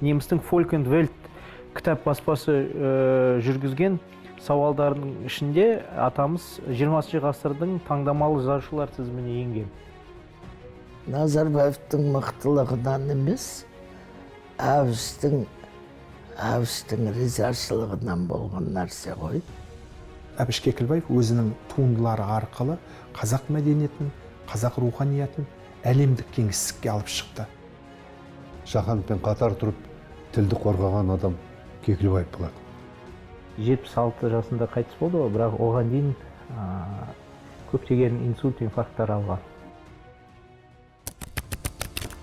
Немістің Folk and Welt кітап баспасы жүргізген сауалдардың ішінде атамыз 20 ғасырдың таңдамалы жазушылар тізіміне енген. Назарбаевтың мықтылығынан емес, Әбіштің ризашылығынан болған нәрсе ғой. Әбіш Кекілбаев өзінің туындылары арқылы қазақ мәдениетін, қазақ руханиятын әлемдік кеңістікке алып шықты. Шахановпен қатар тұрып тілді қорғаған адам Кекілбаев болады. 76 жасында қайтыс болды ғой, бірақ оған дейін көптеген инсульт, инфаркттар алған.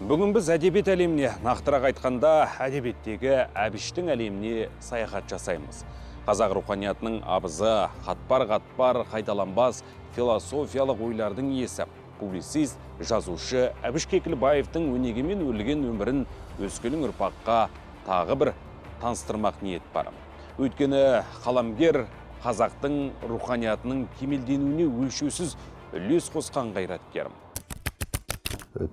Бүгін біз әдебиет әлеміне, нақтырақ айтқанда, әдебиеттегі Әбіштің әлеміне саяхат жасаймыз. Қазақ руханиятының абызы, қатпар-қатпар қайталанбас философиялық ойлардың иесі, публицист, жазушы Әбіш Кекілбаевтың өнегемен өрілген өмірін өскелең ұрпаққа тағы бір таныстырмақ ниет бар. Өйткені қаламгер қазақтың руханиятының кемелденуіне өлшеусіз үлес қосқан қайраткер.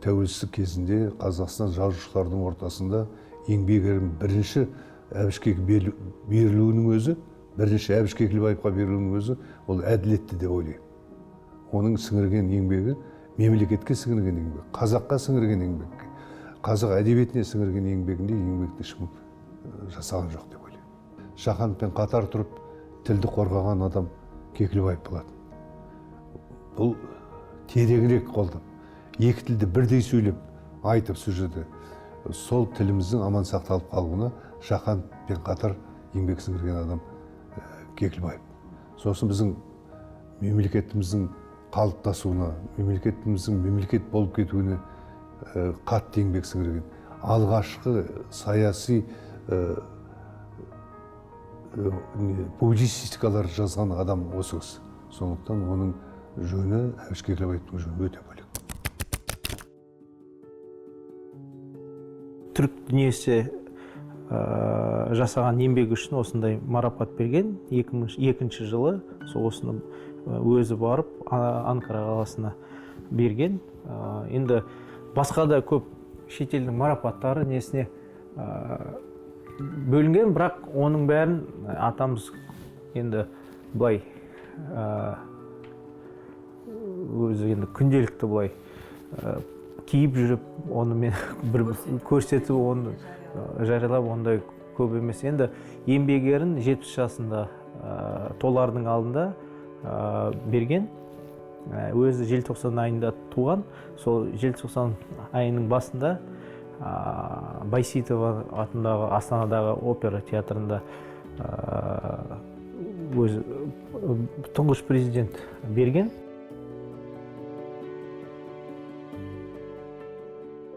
Тәуелсіздік кезінде Қазақстан жазушыларының ортасында еңбек ерін бірінші Әбіш берілуінің өзі, бірінші Әбіш Кекілбаевқа берілуінің өзі ол әділетті деп ойлаймын. Оның сіңірген еңбегі мемлекетке сіңірген еңбек, қазаққа сіңірген еңбек, қазақ әдебиетіне сіңірген еңбегінде еңбекті ешкім жасаған жоқ деп ойлаймын. Шахановпен қатар тұрып тілді қорғаған адам Кекілбаев болады. Бұл тереңірек қолдап, екі тілді бірдей сөйлеп, айтып сол жерде, сол тіліміздің аман сақталып қалуына Шахановпен қатар еңбек сіңірген адам Кекілбаев. Сосын біздің мемлекетіміздің қалыптасуына, мемлекетіміздің мемлекет болып кетуіне қатты еңбек сіңірген, алғашқы саяси публицистикалар жазған адам осы кісі. Сондықтан оның жөні, Әбіш Кекілбаевтың жөні өте бөлек. Түрк дүниесі жасаған еңбегі үшін осындай марапат берген. 2002 жылы сол осыны өзі барып Анкара қаласына берген. Енді басқа да көп шетелдің марапаттары несіне бөлінген, бірақ оның бәрін атамыз енді былай өзі енді күнделікті былай киіп жүріп, оны мен бір көрсетіп, оны жариялап ондай көп емес. Енді еңбек ерін 70 жасында толардың алдында берген. Өзі желтоқсан айында туған. Сол желтоқсан айының басында Байсейітова атындағы Астанадағы опера театрында өзі тұңғыш президент берген.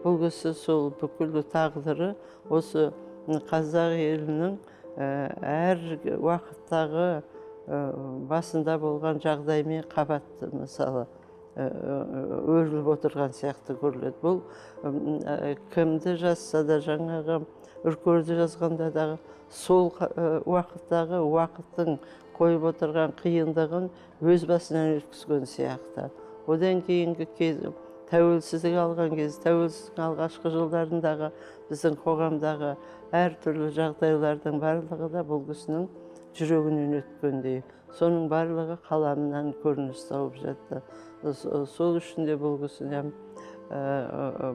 Бұл кісі сол бүкіл тағдыры осы қазақ елінің әр уақыттағы басында болған жағдаймен қабатты, мысалы, өріліп отырған сияқты көрінеді. Бұл кімді жазса да, жаңағы Үркерді жазғанда дағы сол уақыттағы уақыттың қойып отырған қиындығын өз басынан өткізген сияқты. Одан кейінгі кез, тәуелсіздік алған кез, тәуелсіздіктің алғашқы жылдарындағы біздің қоғамдағы әртүрлі жағдайлардың барлығы да бұл кісінің жүрегінен өткендей. Соның барлығы қаламынан көрініс тауып жатты. Сол үшін де бұл кісіні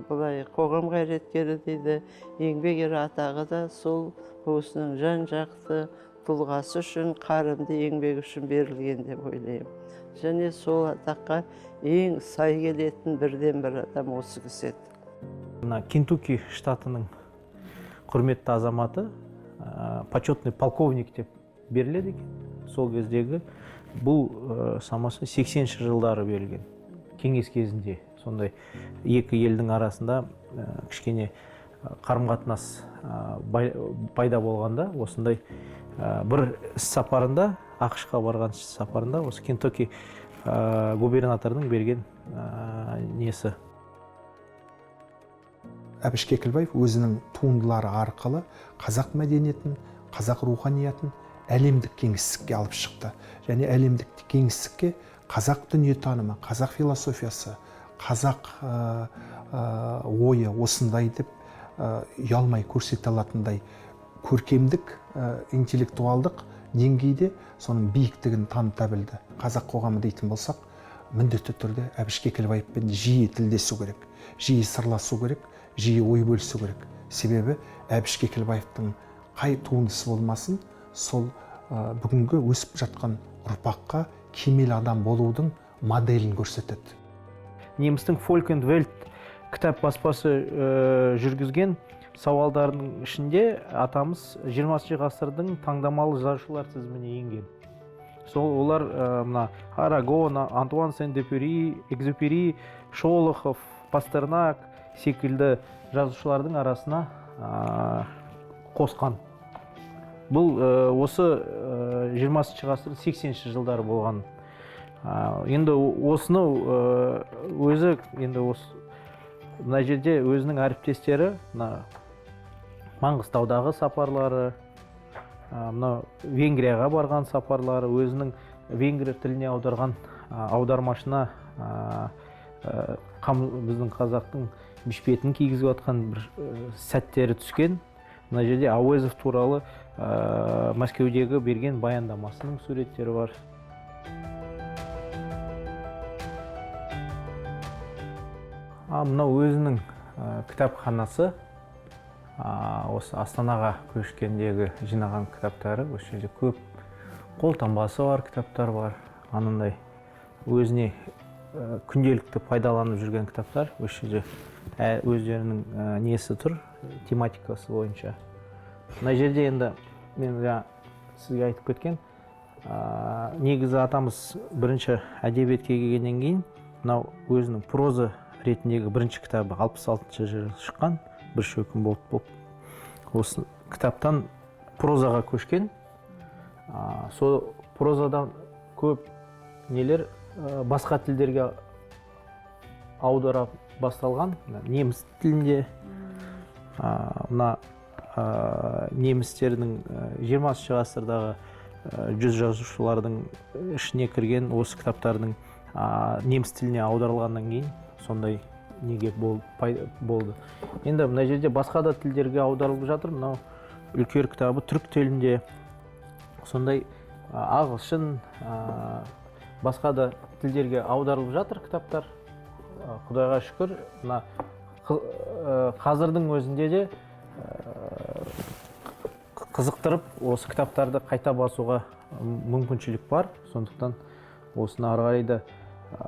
былай қоғам қайраткері дейді, еңбек ері атағы да сол бұл кісінің жан-жақты тұлғасы үшін, қарымды еңбегі үшін берілген деп ойлаймын. Және сол атаққа ең сай келетін бірден-бір адам осы кісі еді. Мына Кентукки штатының құрметті азаматы, почетный полковник деп беріледі екен. Сол кездегі бұл шамасы 80-ші жылдары берілген. Кеңес кезінде сондай екі елдің арасында кішкене қарым-қатынас пайда болғанда осындай бір іс сапарында, АҚШ-қа барған іс сапарында осы Кентукки губернаторының берген несі. Әбіш Кекілбаев өзінің туындылары арқылы қазақ мәдениетін, қазақ руханиятын әлемдік кеңістікке алып шықты. Және әлемдік кеңістікке қазақ дүниетанымы, қазақ философиясы, қазақ ойы осындай деп ұялмай көрсете алатындай көркемдік, интеллектуалдық деңгейде соның биіктігін таныта білді. Қазақ қоғамы дейтін болсақ, міндетті түрде Әбіш Кекілбаевпен жиі тілдесу керек, жиі сырласу керек, жиі ой бөлісу керек. Себебі Әбіш Кекілбаевтың қай туындысы болмасын, сол бүгінгі өсіп жатқан ұрпаққа кемел адам болудың моделін көрсетеді. Немістің Folk and Welt кітап баспасы жүргізген сауалдарының ішінде атамыз 20 ғасырдың таңдамалы жазушылар тізіміне енген. Сол олар мына Арагон, Антуан Сен-Экзюпери, Шолохов, Пастернак секілді жазушылардың арасына қосқан. Бұл осы 20 ғасырдың 80-ші жылдары болған. Енді осыны өзі енді осы мына жерде өзінің әріптестері мына Маңғыстаудағы сапарлары, мына Венгрияға барған сапарлары, өзінің венгр тіліне аударған аудармашына біздің қазақтың бешпетін кигізіп жатқан бір сәттері түскен. Мына жерде Әуезов туралы Мәскеудегі берген баяндамасының суреттері бар. Мынау өзінің кітапханасы, осы Астанаға көшкендегі жинаған кітаптары, осы жерде көп қолтаңбасы бар кітаптар бар. Анандай өзіне күнделікті пайдаланып жүрген кітаптар, осы жерде өздерінің несі тұр, тематикасы бойынша. Мына жерде енді мен жаңа сізге айтып кеткен, негізі атамыз бірінші әдебиетке келгеннен кейін мынау өзінің проза ретіндегі бірінші кітабы 66-шы жылы шыққан «Бір шөкім болып» болып осы кітаптан прозаға көшкен. Сол прозадан көп нелер басқа тілдерге аудара басталған. Неміс тілінде, мына немістердің 20 ғасырдағы 100 жазушылардың ішіне кірген осы кітаптардың неміс тіліне аударылғаннан кейін сондай неге болды. Енді мына жерде басқа да тілдерге аударылып жатыр. Мынау Үлкер кітабы түрік тілінде, сондай ағылшын, басқа да тілдерге аударылып жатыр кітаптар. Құдайға шүкір, мына қазірдің өзінде де қызықтырып осы кітаптарды қайта басуға мүмкіншілік бар. Сондықтан осыны ары қарай да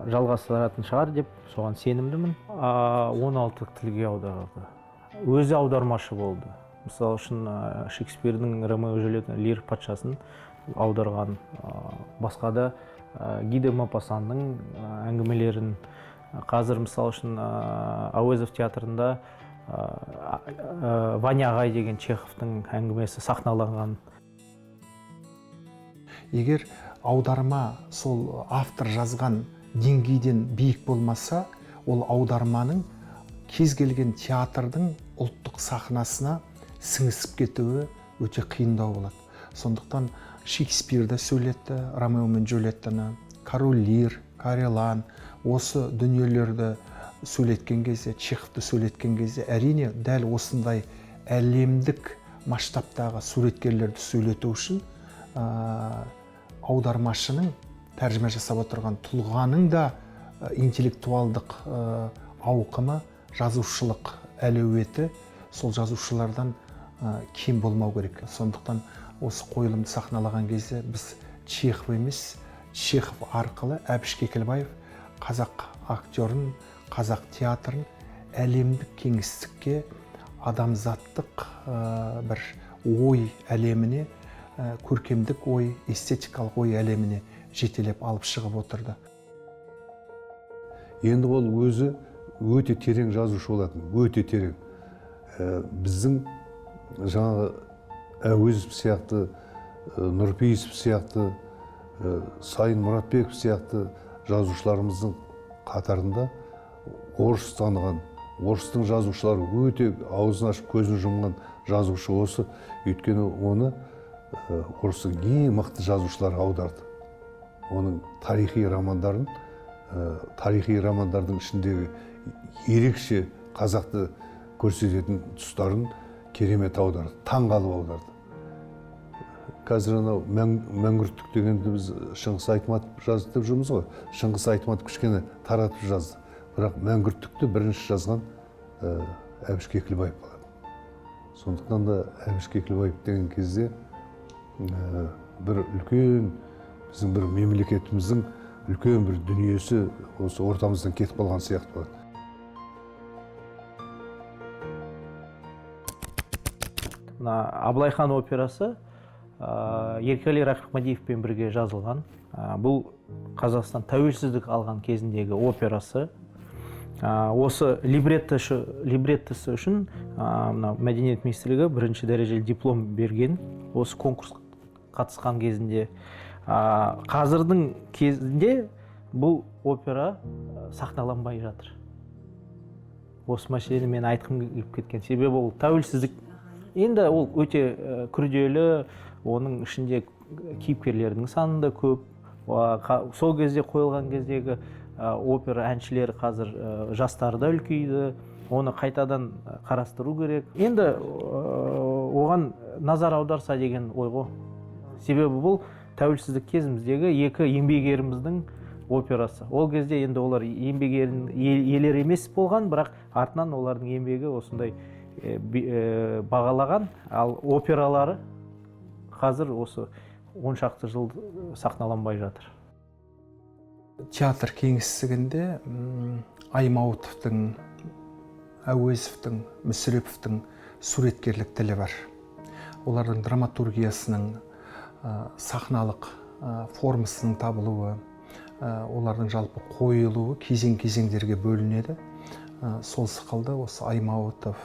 жалғастыратын шығар деп соған сенімдімін. 16 тілге аударылды. Өзі аудармашы болды. Мысалы үшін Шекспирдің Ромео и Джульетта, Лир патшасын аударған, басқа да Ги де Мопассанның әңгімелерін. Қазір мысалы үшін Әуезов театрында Ваня ағай деген Чеховтың әңгімесі сахналанған. Егер аударма сол автор жазған деңгейден биік болмаса, ол аударманың кез келген театрдың ұлттық сахнасына сіңісіп кетуі өте қиындау болады. Сондықтан Шекспирді сөйлетті, Ромео мен Джульеттаны, Король Лир, Карелан, осы дүниелерді сөйлеткен кезде, Чеховты сөйлеткен кезде, әрине дәл осындай әлемдік масштабтағы суреткерлерді сөйлету үшін аудармашының, тәржіме жасап отырған тұлғаның да интеллектуалдық ауқымы, жазушылық әлеуеті сол жазушылардан кем болмау керек. Сондықтан осы қойылымды сахналаған кезде біз Чехов емес, Чехов арқылы Әбіш Кекілбаев қазақ актерін, қазақ театрын әлемдік кеңістікке, адамзаттық бір ой әлеміне, көркемдік ой, эстетикалық ой әлеміне жетелеп алып шығып отырды. Енді ол өзі өте терең жазушы болатын, өте терең. Біздің жаңағы Әуезов сияқты, Нұрпейісов сияқты, Сайын Мұратбеков сияқты жазушыларымыздың қатарында орыс таныған, орыстың жазушылары өте аузын ашып көзін жұмған жазушы осы. Өйткені оны орыстың ең мықты жазушылары аударды. Оның тарихи романдарын, тарихи романдардың ішіндегі ерекше қазақты көрсететін тұстарын керемет аударды, таң қалып аударды. Қазір анау мәңгүрттік дегенді біз Шыңғыс Айтматов жазды деп жүрміз ғой. Шыңғыс Айтматов кішкене таратып жазды. Бірақ мәңгүрттікті бірінші жазған Әбіш Кекілбаев болады. Сондықтан да Әбіш Кекілбаев деген кезде бір үлкен біздің бір мемлекетіміздің үлкен бір дүниесі осы ортамыздан кетіп қалған сияқты болады. Мына Абылай хан операсы Еркеғали Рахмадиевпен бірге жазылған. Бұл Қазақстан тәуелсіздік алған кезіндегі операсы. Осы либреттосы үшін мына Мәдениет министрлігі бірінші дәрежелі диплом берген осы конкурс қатысқан кезінде. Қазірдің кезінде бұл опера сахналанбай жатыр. Осы мәселені мен айтқым келіп кеткен. Себебі ол тәуелсіздік енді ол өте күрделі, оның ішінде кейіпкерлердің саны да көп. Сол кезде қойылған кездегі опера әншілері қазір жастары да үлкейді, оны қайтадан қарастыру керек. Енді оған назар аударса деген ой ғой. Себебі бұл тәуелсіздік кезіміздегі екі еңбекеріміздің операсы. Ол кезде енді олар еңбек иелері емес болған, бірақ артынан олардың еңбегі осындай бағалаған. Ал опералары қазір осы 10 шақты жыл сахналанбай жатыр. Театр кеңістігінде Аймауытовтың, Әуезовтің, Мүсіреповтің суреткерлік тілі бар. Олардың драматургиясының, сахналық формасының табылуы, олардың жалпы қойылуы кезең-кезеңдерге бөлінеді. Сол сықылды осы Аймауытов,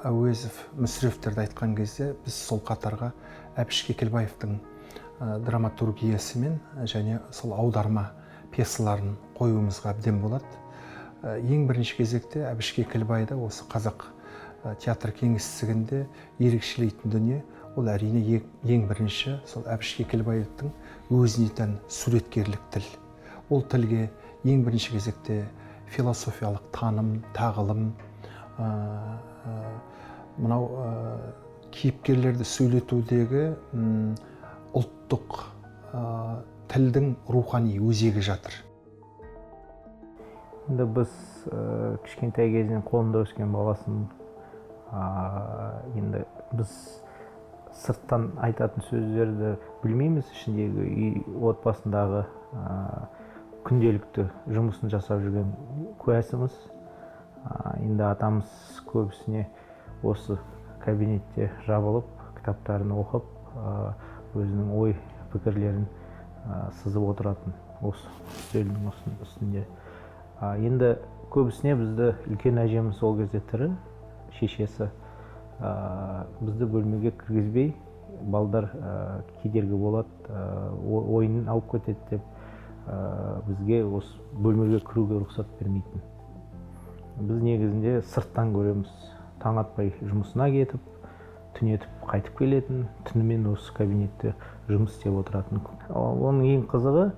Әуезов, Мүсіревтерді айтқан кезде біз сол қатарға Әбіш Кекілбаевтың драматургиясымен және сол аударма пьесаларын қоюымызға әбден болады. Ең бірінші кезекте Әбіш Кекілбайды осы қазақ театр кеңістігінде ерекшелейтін дүние, ол әрине ең бірінші сол Әбіш Кекілбаевтың өзіне тән суреткерлік тіл. Ол тілге ең бірінші кезекте философиялық таным, тағылым, мынау кейіпкерлерді сөйлетудегі ұлттық тілдің рухани өзегі жатыр. Енді біз кішкентай кезінен қолында өскен баласын, енді біз сырттан айтатын сөздерді білмейміз, ішіндегі үй отбасындағы күнделікті жұмысын жасап жүрген куәсіміз. Енді атамыз көбісіне осы кабинетте жабылып, кітаптарын оқып, өзінің ой пікірлерін сызып отыратын осы үстелдің үстінде. Енді көбісіне бізді үлкен әжеміз ол кезде тірі, шешесі бізді бөлмеге кіргізбей, балдар кедергі болады, ойынын алып кетеді деп бізге осы бөлмеге кіруге рұқсат бермейтін. Біз негізінде сырттан көреміз, таң атпай жұмысына кетіп, түнетіп қайтып келетін, түнімен осы кабинетте жұмыс істеп отыратын. Оның ең қызығы,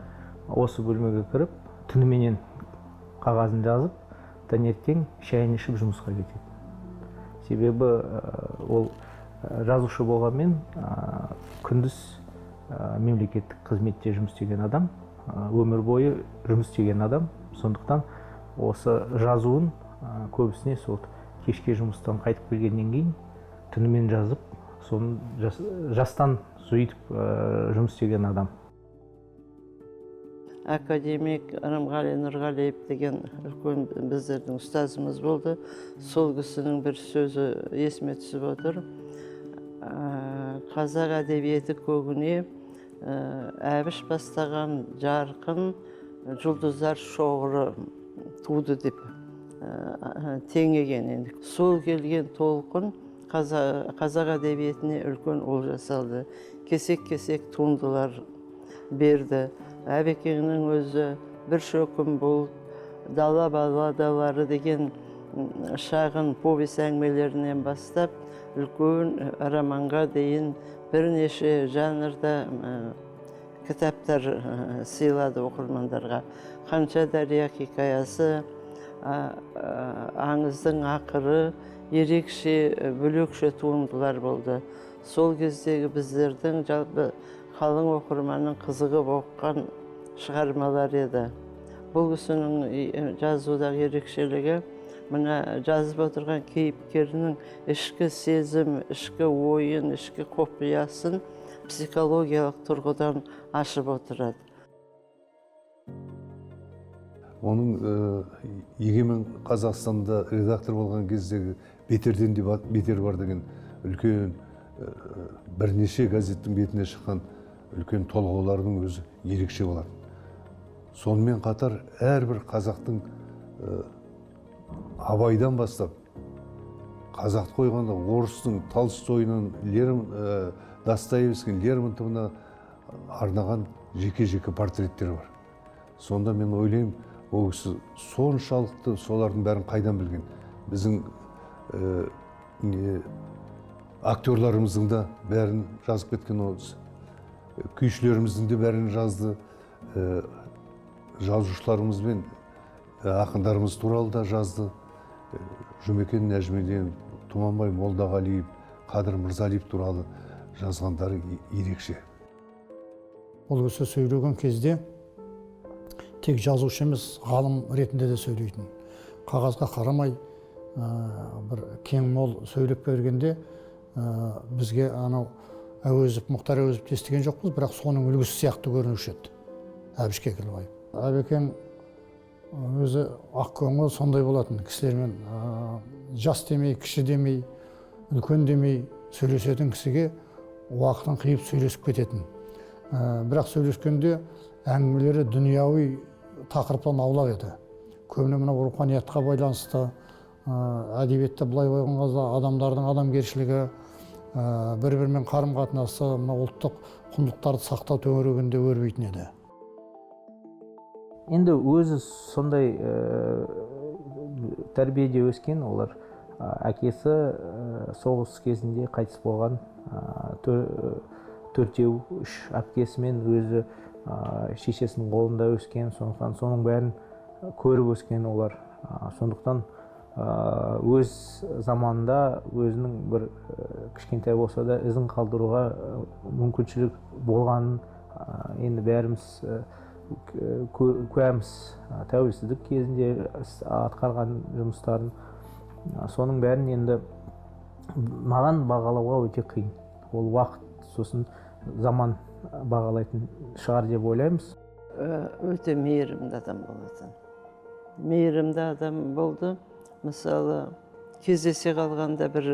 осы бөлмеге кіріп, түніменен қағазын жазып, таңертең шайын ішіп жұмысқа кетеді. Себебі ол жазушы болғанмен күндіз мемлекеттік қызметте жұмыс істеген адам, өмір бойы жұмыс істеген адам, сондықтан осы жазуын көбісіне сол кешке жұмыстан қайтып келгеннен кейін түнімен жазып, соны жастан сөйтіп жұмыс істеген адам. Академик Рымғали Нұрғалиев деген үлкен біздердің ұстазымыз болды. Сол кісінің бір сөзі есіме түсіп отыр. Қазақ әдебиеті көгіне Әбіш бастаған жарқын жұлдыздар шоғыры туды деп теңеген. Енді сол келген толқын қазақ әдебиетіне үлкен олжа салды. Кесек-кесек туындылар берді. Әбекеңнің өзі бір шөкім бұл, дала балладалары деген шағын повесть әңгімелерінен бастап үлкен романға дейін бірнеше жанрда кітаптар сыйлады оқырмандарға. Қанша дария хикаясы, Аңыздың ақыры ерекше бөлекше туындылар болды. Сол кездегі біздердің жалпы қалың оқырманның қызығып оқыған шығармалар еді. Бұл кісінің жазудағы ерекшелігі мына жазып отырған кейіпкерінің ішкі сезім, ішкі ойын, ішкі құпиясын психологиялық тұрғыдан ашып отырады. Оның Егемен Қазақстанда редактор болған кездегі бетерден де бетер бар деген үлкен бірнеше газеттің бетіне шыққан үлкен толғаулардың өзі ерекше болатын. Сонымен қатар әрбір қазақтың Абайдан бастап қазақты қойғанда орыстың Толстойынан, Достоевскийдің, Лермонтовына арнаған жеке-жеке портреттері бар. Сонда мен ойлаймын, ол кісі соншалықты солардың бәрін қайдан білген? Біздің актерларымыздың да бәрін жазып кеткен ол кісі. Күйшілеріміздің де бәрін жазды, жазушыларымыз бен ақындарымыз туралы да жазды. Жұмекен Нәжімеденов, Тұманбай Молдағалиев, Қадыр Мырзалиев туралы жазғандары ерекше. Ол кісі сөйлеген кезде тек жазушы емес, ғалым ретінде де сөйлейтін. Қағазға қарамай бір кең мол сөйлеп бергенде бізге анау Әуезов, Мұхтар Әуезовті естіген жоқпыз, бірақ соның үлгісі сияқты көрінуші еді Әбіш Кекілбаев. Әбекең өзі ақкөңіл сондай болатын, кісілермен жас демей, кіші демей, үлкен демей сөйлесетін кісіге уақытын қиып сөйлесіп кететін. Бірақ сөйлескенде әңгімелері дүнияуи тақырыптан аулақ еді. Көбіне мына руханиятқа байланысты, әдебиетті былай қойған кезде адамдардың адамгершілігі, бір-бірімен қарым-қатынасы, мына ұлттық құндылықтарды сақтау төңірегінде өрбитін еді. Енді өзі сондай тәрбиеде өскен олар. Әкесі соғыс кезінде қайтыс болған, төртеу, үш әпкесімен өзі шешесінің қолында өскен, сондықтан соның бәрін көріп өскен олар. Сондықтан өз заманында өзінің бір кішкентай болса да ізін қалдыруға мүмкіншілік болғанын енді бәріміз куәміз. Тәуелсіздік кезінде атқарған жұмыстарын, соның бәрін енді маған бағалауға өте қиын. Ол уақыт, сосын заман бағалайтын шығар деп ойлаймыз. Өте мейірімді адам болатын. Мейірімді адам болды. Мысалы, кездесе қалғанда бір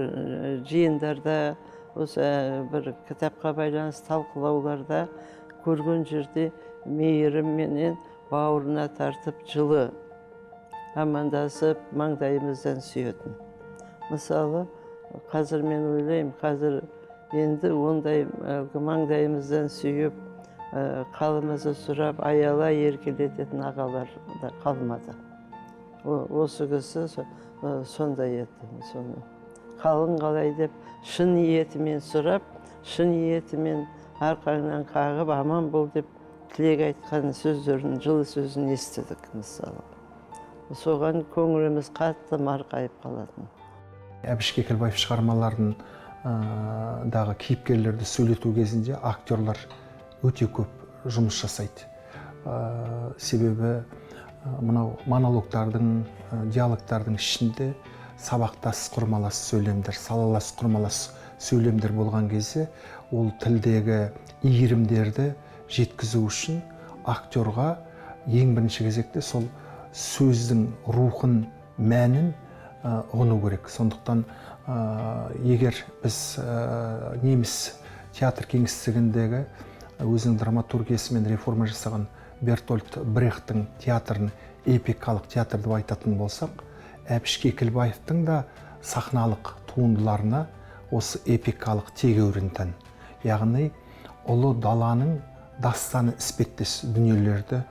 жиындарда, осы бір кітапқа байланысты талқылауларда көрген жерде мейірімменен бауырына тартып жылы амандасып маңдайымыздан сүйетін. Мысалы, қазір мен ойлаймын, қазір енді ондай маңдайымыздан сүйіп, қалымызды сұрап, аяла еркелететін ағалар да қалмады. Осы кісі сондай еді. Соны қалың қалай деп шын ниетімен сұрап, шын ниетімен арқаңнан қағып, аман бол деп тілек айтқан сөздерін, жылы сөзін естідік мысалы. Соған көңіліміз қатты марқайып қалатын. Әбіш Кекілбаев шығармаларын дағы кейіпкерлерді сөйлету кезінде актерлар өте көп жұмыс жасайды. Себебі мынау монологтардың, диалогтардың ішінде сабақтас құрмалас сөйлемдер, салалас құрмалас сөйлемдер болған кезде ол тілдегі иірімдерді жеткізу үшін актерға ең бірінші кезекте сол сөздің рухын, мәнін ұғыну керек. Сондықтан егер біз неміс театр кеңістігіндегі өзінің драматургиясымен реформа жасаған Бертольд Брехтің театрын эпикалық театр деп айтатын болсақ, Әбіш Кекілбаевтың да сахналық туындыларына осы эпикалық тегеурін тән. Яғни ұлы даланың дастаны іспеттес дүниелерді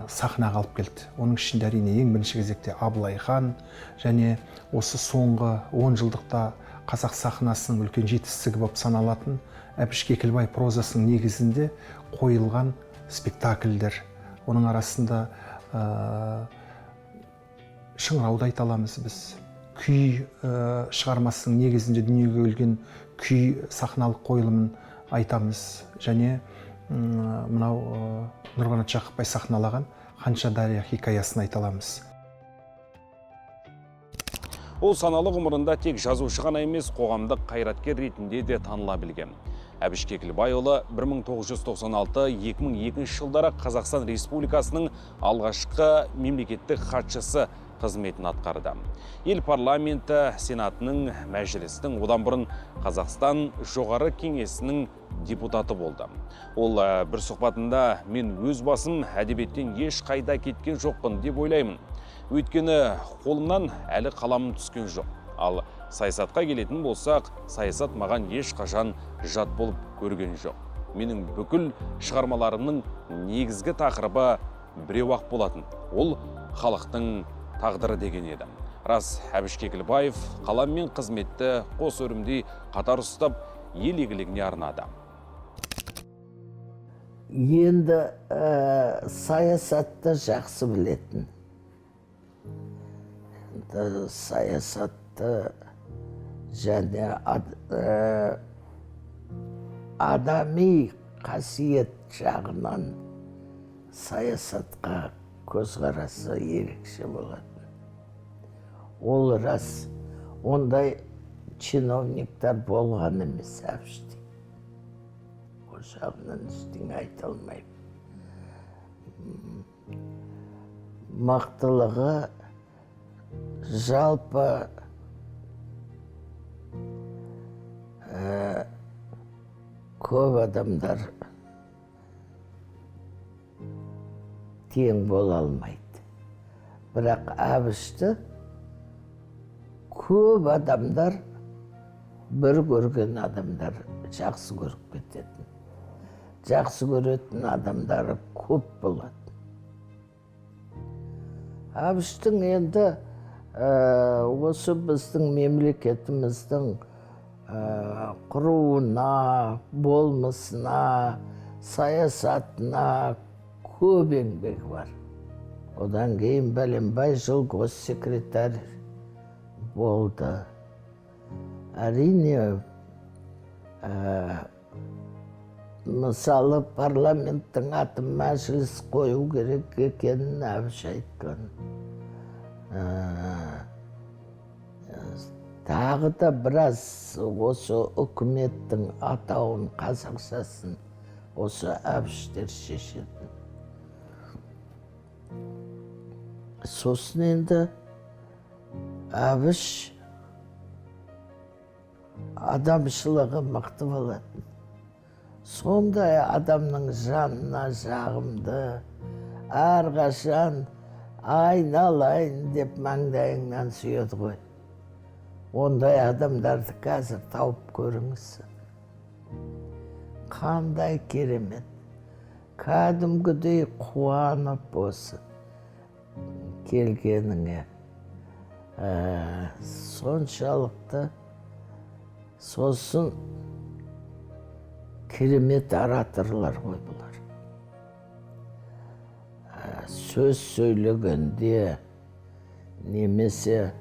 сахнаға алып келді. Оның ішінде әрине ең бірінші кезекте Абылай хан және осы соңғы 10 жылдықта қазақ сахнасының үлкен жетістігі болып саналатын Әбіш Кекілбай прозасының негізінде қойылған спектакльдер. Оның арасында Шыңырауды айта аламыз біз. Күй шығармасының негізінде дүниеге келген күй сахналық қойылымын айтамыз. Және мынау Нұрғанат Жақыпбай сахналаған Ханша Дария хикаясын айта аламыз. Ол саналы ғұмырында тек жазушы ғана емес, қоғамдық қайраткер ретінде де таныла білген. Әбіш Кекілбайұлы 1996-2002 жылдары Қазақстан Республикасының алғашқы мемлекеттік хатшысы қызметін атқарды. Ел парламенті, сенатының, мәжілістің, одан бұрын Қазақстан Жоғары Кеңесінің депутаты болды. Ол бір сұхбатында мен өз басым әдебиеттен еш қайда кеткен жоқпын деп ойлаймын. Өйткені қолымнан әлі қаламым түскен жоқ. Ал саясатқа келетін болсақ, саясат маған ешқашан жат болып көрген жоқ. Менің бүкіл шығармаларымның негізгі тақырыбы біреу-ақ болатын. Ол халықтың тағдыры деген еді. Рас, Әбіш Кекілбаев қалам мен қызметті қос өрімдей қатар ұстап, ел игілігіне арнады. Енді саясатты жақсы білетін. Енді саясатты және адами қасиет жағынан саясатқа көзқарасы ерекше болатын. Ол рас, ондай чиновниктер болған емес Әбіште. Ол жағынан ештеңе айта алмаймын. Мықтылығы жалпы көп адамдар тең бола алмайды. Бірақ Әбішті көп адамдар, бір көрген адамдар жақсы көріп кететін. Жақсы көретін адамдары көп болады. Әбіштің енді осы біздің мемлекетіміздің құруына, болмысына, саясатына көп еңбегі бар. Одан кейін бәленбай жыл госсекретарь болды. Әрине, мысалы, парламенттің атын мәжіліс қою керек екенін Әбіш айтқан. Тағы да біраз осы үкіметтің атауын, қазақшасын осы Әбіштер шешетін. Сосын енді Әбіш адамшылығы мықты болатын. Сондай адамның жанына жағымды, әрқашан айналайын деп маңдайыңнан сүйеді ғой. Ондай адамдарды қазір тауып көріңіз. Қандай керемет. Кәдімгідей қуанып осы келгеніңе. Соншалықты сосын керемет ораторлар ғой бұлар. Сөз сөйлегенде немесе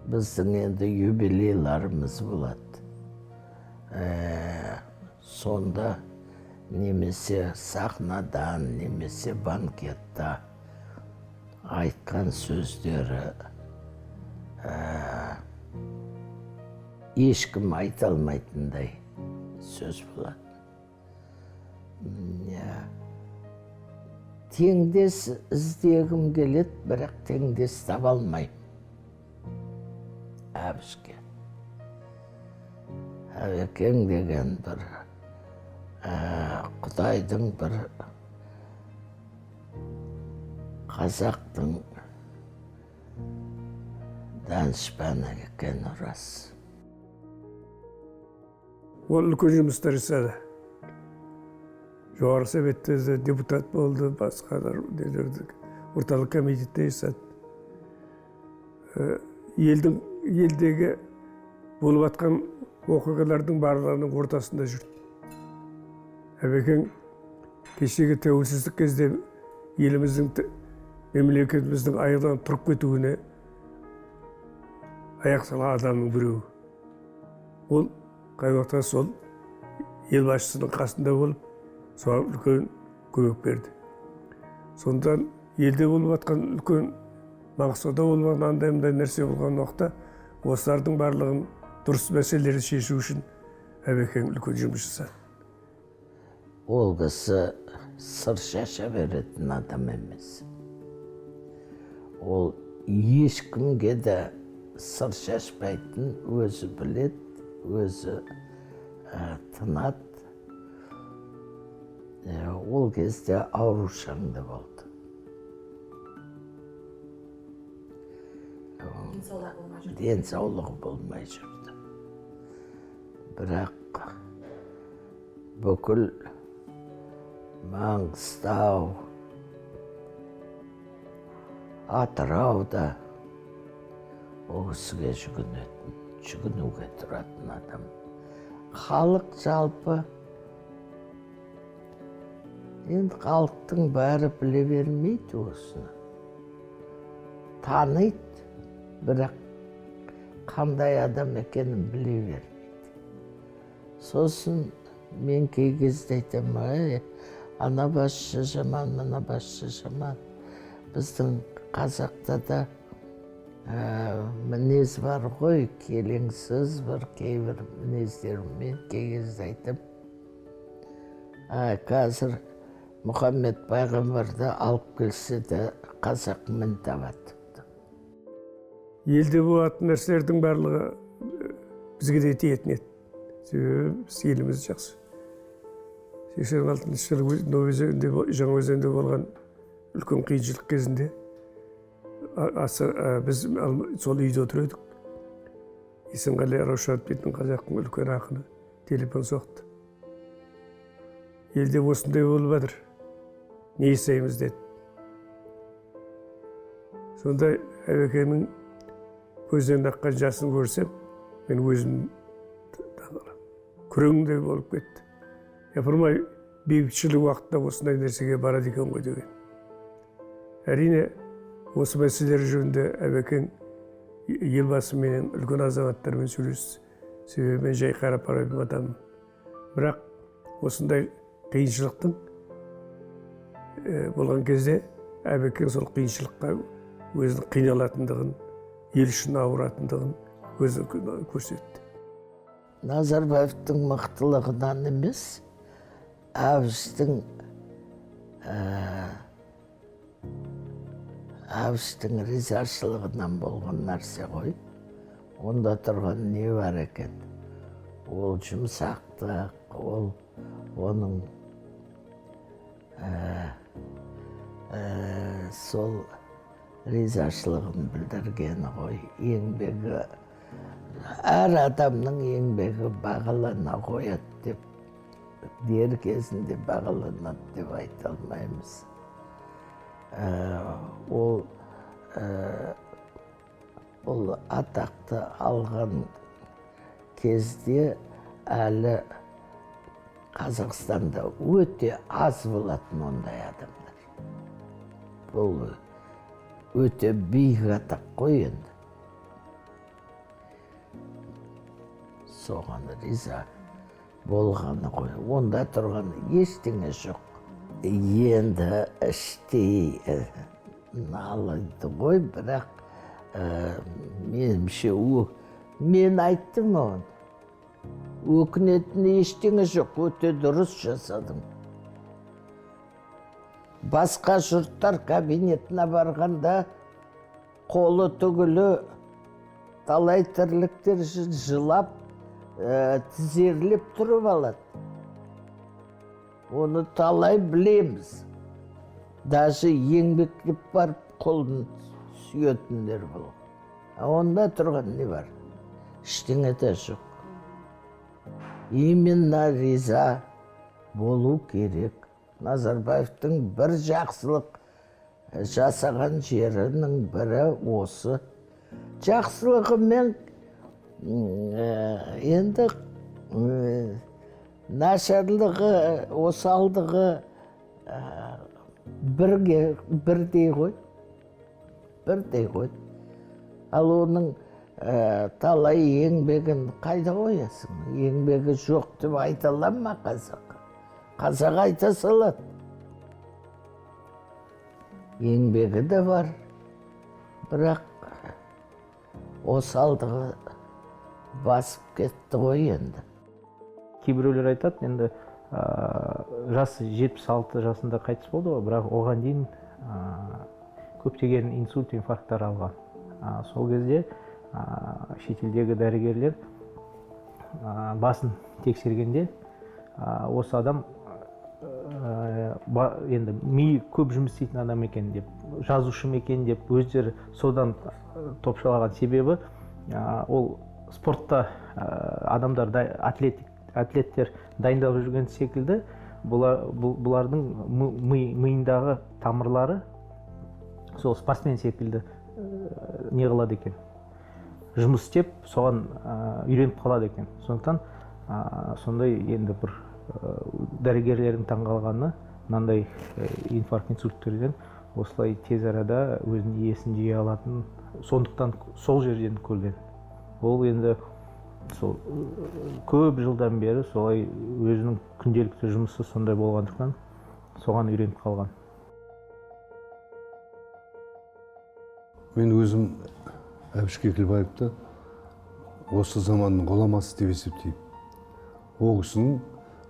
біздің енді юбилейларымыз болады. Сонда немесе сахнадан, немесе банкетта айтқан сөздері ешкім айта алмайтындай сөз болады. Теңдес іздегім келеді, бірақ теңдес таба алмаймын Әбішке. Әбекең деген бір Құдайдың бір қазақтың данышпаны екені рас. Ол үлкен жұмыстар жасады. Жоғарғы Советте депутат болды, басқа орталық комитетте жасады. Елдегі болып жатқан оқиғалардың барлығының ортасында жүрді. Әбекең кешегі тәуелсіздік кезде Еліміздің, мемлекетіміздің аяғынан тұрып кетуіне аяқ салған адамның біреуі. Ол қай уақытта сол ел басшысының қасында болып, соған үлкен көмек берді. Сондықтан елде болып жатқан үлкен Маңғыстауда болып жатқан андай-мындай нәрсе болған уақытта осылардың барлығын дұрыс мәселелерді шешу үшін Әбекең үлкен жұмыс жасады. Ол кісі сыр шаша беретін адам емес. Ол ешкімге де сыр шашпайтын, өзі біледі, өзі тынады. Ол кезде аурушаң да болды. Денсаулығы болмай жүрді. Бірақ бүкіл Маңғыстау, Атырауда ол кісіге жүгінетін, жүгінуге тұратын адам. Халық жалпы, енді халықтың бәрі біле бермейді осыны. Таниды, бірақ қандай адам екенін біле бермейді. Сосын мен кей кезде айтамын, ана басшы жаман, мына басшы жаман. Біздің қазақта да мінез бар ғой, келеңсіз бір кейбір мінездермен кей кезде айтам. Қазір Мұхаммед пайғамбарды алып келсе де қазақ мін табады. Елде болатын нәрселердің барлығы бізге де тиетін еді. Себебі біз еліміз жақсы. 86 жылы Жаңаөзенде болған үлкен қиыншылық кезінде біз сол үйде отыр едік. Есенғали Раушанов дейтін қазақтың үлкен ақыны телефон соқты. Елде осындай болып жатыр, не жасаймыз деді. Сонда Әбекеңнің көзден аққан жасын көрсем, мен өзім таңғаламын. Күреңдей болып кетті. Япырмай, бейбітшілік уақытта осындай нәрсеге барады екен ғой деген. Әрине, осы мәселелер жөнінде Әбекең елбасыменен, үлкен азаматтармен сөйлесті. Себебі мен жай қарапайым адаммын. Бірақ осындай қиыншылықтың болған кезде Әбекең сол қиыншылыққа өзінің қиналатындығын, ел үшін ауыратындығын өзі көрсетті. Назарбаевтың мықтылығынан емес, Әбіштің ризашылығынан болған нәрсе ғой. Онда тұрған не бар екен? Ол жұмсақтық, ол оның сол ризашылығын білдіргені ғой. Еңбегі, әр адамның еңбегі бағалана қояды деп, дер кезінде бағаланады деп айта алмаймыз. Ол атақты алған кезде әлі Қазақстанда өте аз болатын ондай адамдар. Бұл өте биік атақ қой енді. Соған риза болғаны ғой. Онда тұрған ештеңе жоқ. Енді іштей налыды ғой, бірақ меніңше мен айттым оған. Өкінетін ештеңе жоқ, өте дұрыс жасадым. Басқа жұрттар кабинетіне барғанда қолы түгілі талай тірліктер жылап, тізерлеп тұрып алады. Оны талай білеміз. Даже еңбектеп барып қолын сүйетіндер болған. Онда тұрған не бар? Ештеңе де жоқ. Именно риза болу керек. Назарбаевтың бір жақсылық жасаған жерінің бірі осы. Жақсылығымен енді нашарлығы, осалдығы Бірге бірдей ғой. Бірдей ғой. Ал оның талай еңбегін қайда қоясың? Еңбегі жоқ деп айта ала ма қазақ? Қазақ айта салады. Еңбегі де бар, бірақ осалдығы басып кетті ғой енді. Кейбіреулер айтады, енді жасы 76 жасында қайтыс болды ғой, бірақ оған дейін көптеген инсульт, инфаркттар алған. Сол кезде шетелдегі дәрігерлер басын тексергенде осы адам енді ми көп жұмыс істейтін адам екен деп, жазушы ма екен деп өздері содан топшылаған. Себебі ол спортта адамдар, атлеттер дайындалып жүрген секілді, бұлардың миындағы тамырлары сол спортсмен секілді не қылады екен, жұмыс істеп соған үйреніп қалады екен. Сондықтан сондай енді бір дәрігерлердің таңғалғаны, мынандай инфаркт, инсульттерден осылай тез арада өзінің иесін жие алатын, сондықтан сол жерден көрген. Ол енді сол көп жылдан бері солай өзінің күнделікті жұмысы сондай болғандықтан соған үйреніп қалған. Мен өзім Әбіш Кекілбаевты осы заманның ғұламасы деп есептеймін. Ол кісінің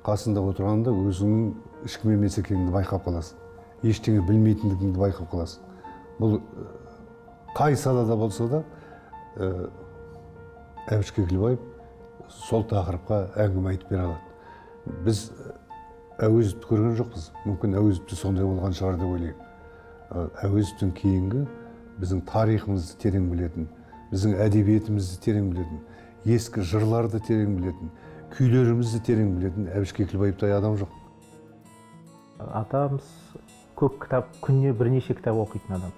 қасында отырғанда өзіңнің ешкім емес екеніңді байқап қаласың, ештеңе білмейтіндігіңді байқап қаласың. Бұл қай салада болса да Әбіш Кекілбаев сол тақырыпқа әңгіме айтып бере алады. Біз Әуезовті көрген жоқпыз, мүмкін Әуезов те сондай болған шығар деп ойлаймын. Әуезовтен кейінгі біздің тарихымызды терең білетін, біздің әдебиетімізді терең білетін, ескі жырларды терең білетін, күйлерімізді терең білетін Әбіш Кекілбаевтай адам жоқ. Атамыз көп кітап, күніне бірнеше кітап оқитын адам.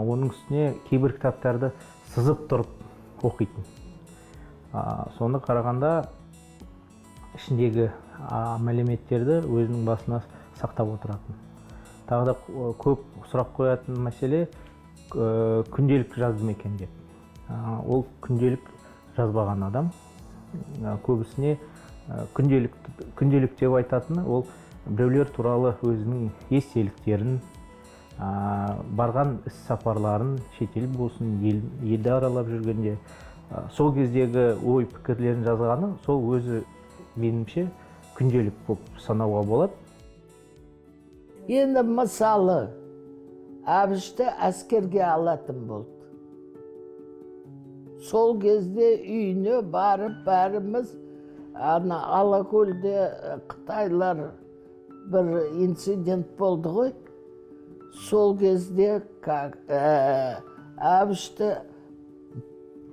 Оның үстіне кейбір кітаптарды сызып тұрып оқитын. Соны қарағанда ішіндегі мәліметтерді өзінің басына сақтап отыратын. Тағы да көп сұрақ қоятын мәселе, күнделік жазды ма екен деп. Ол күнделік жазбаған адам. Көбісіне күнделік деп айтатыны, ол біреулер туралы өзінің естеліктерін, барған іс сапарларын, шетел болсын, елді аралап жүргенде, сол кездегі ой пікірлерін жазғаны, сол өзі меніңше күнделік болып санауға болады. Енді мысалы, Әбішті әскерге алатын болды. Сол кезде үйіне барып бәріміз ана Алакөлде қытайлар бір инцидент болды ғой. Сол кезде Әбішті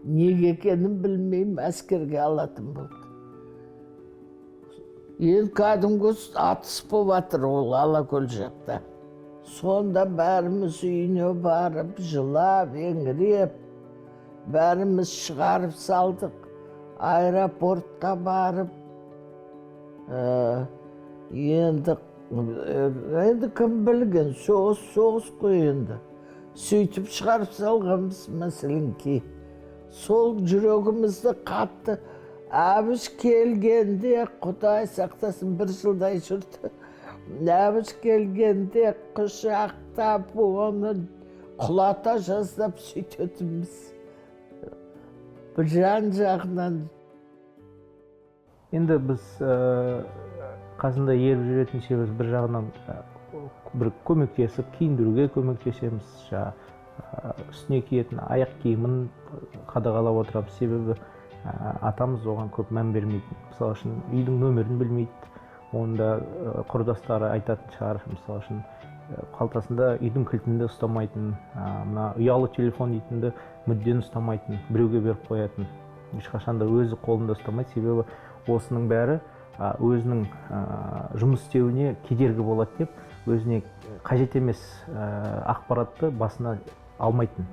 неге екенін білмеймін, әскерге алатын болды. Ел кәдімгі атыс болып жатыр ол Алакөл жақта. Сонда бәріміз үйіне барып, жылап, еңіреп, бәріміз шығарып салдық. Аэропортқа барып, енді кім білген, соғыс соғыс қой енді. Сөйтіп шығарып салғанбыз, мәселен ки. Сол жүрегімізді қатты. Әбіш келгенде, Құдай сақтасын, бір жылдай жүрді. Әбіш келгенде құшақтап, оны құлата жаздап сөйтетінбіз. Бір жан жағынан. Енді біз қасында еріп жүретін себебіміз бір жағынан бір көмектесіп, киіндіруге көмектесеміз, үстіне киетін аяқ киімін қадағалап отырамыз. Себебі атамыз оған көп мән бермейтін. Мысалы үшін үйдің нөмірін білмейді, оны да құрдастары айтатын шығар. Мысалы үшін қалтасында үйдің кілтін де ұстамайтын, мына ұялы телефон дейтінді мүдден ұстамайтын, біреуге беріп қоятын. Ешқашан да өзі қолында ұстамайды, себебі осының бәрі өзінің жұмыс істеуіне кедергі болады деп өзіне қажет емес ақпаратты басына алмайтын.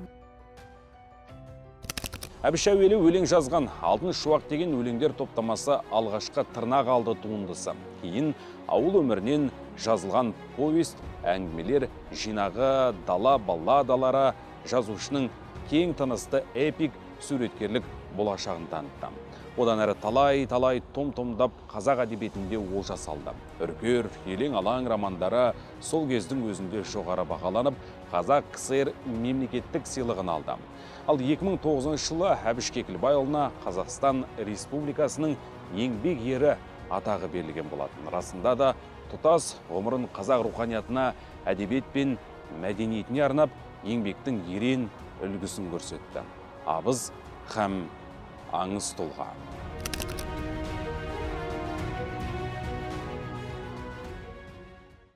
Әбіш әуелі өлең жазған «Алтын шуақ» деген өлеңдер топтамасы алғашқы тырнақ алды туындысы. Кейін ауыл өмірінен жазылған повесть, әңгімелер жинағы, дала балладалары жазушының кең тынысты эпик суреткерлік болашағын танытты. Одан әрі талай-талай том-томдап қазақ әдебиетінде олжа салды. Үркер, Елең-алаң романдары сол кездің өзінде жоғары бағаланып, Қазақ КСР мемлекеттік сыйлығын алды. Ал 2009 жылы Әбіш Кекілбайұлына Қазақстан Республикасының еңбек ері атағы берілген болатын. Расында да тұтас ғұмырын қазақ руханиятына, әдебиет пен мәдениетіне арнап, еңбектің ерен үлгісін көрсетті. Абыз һәм аңыз тұлға.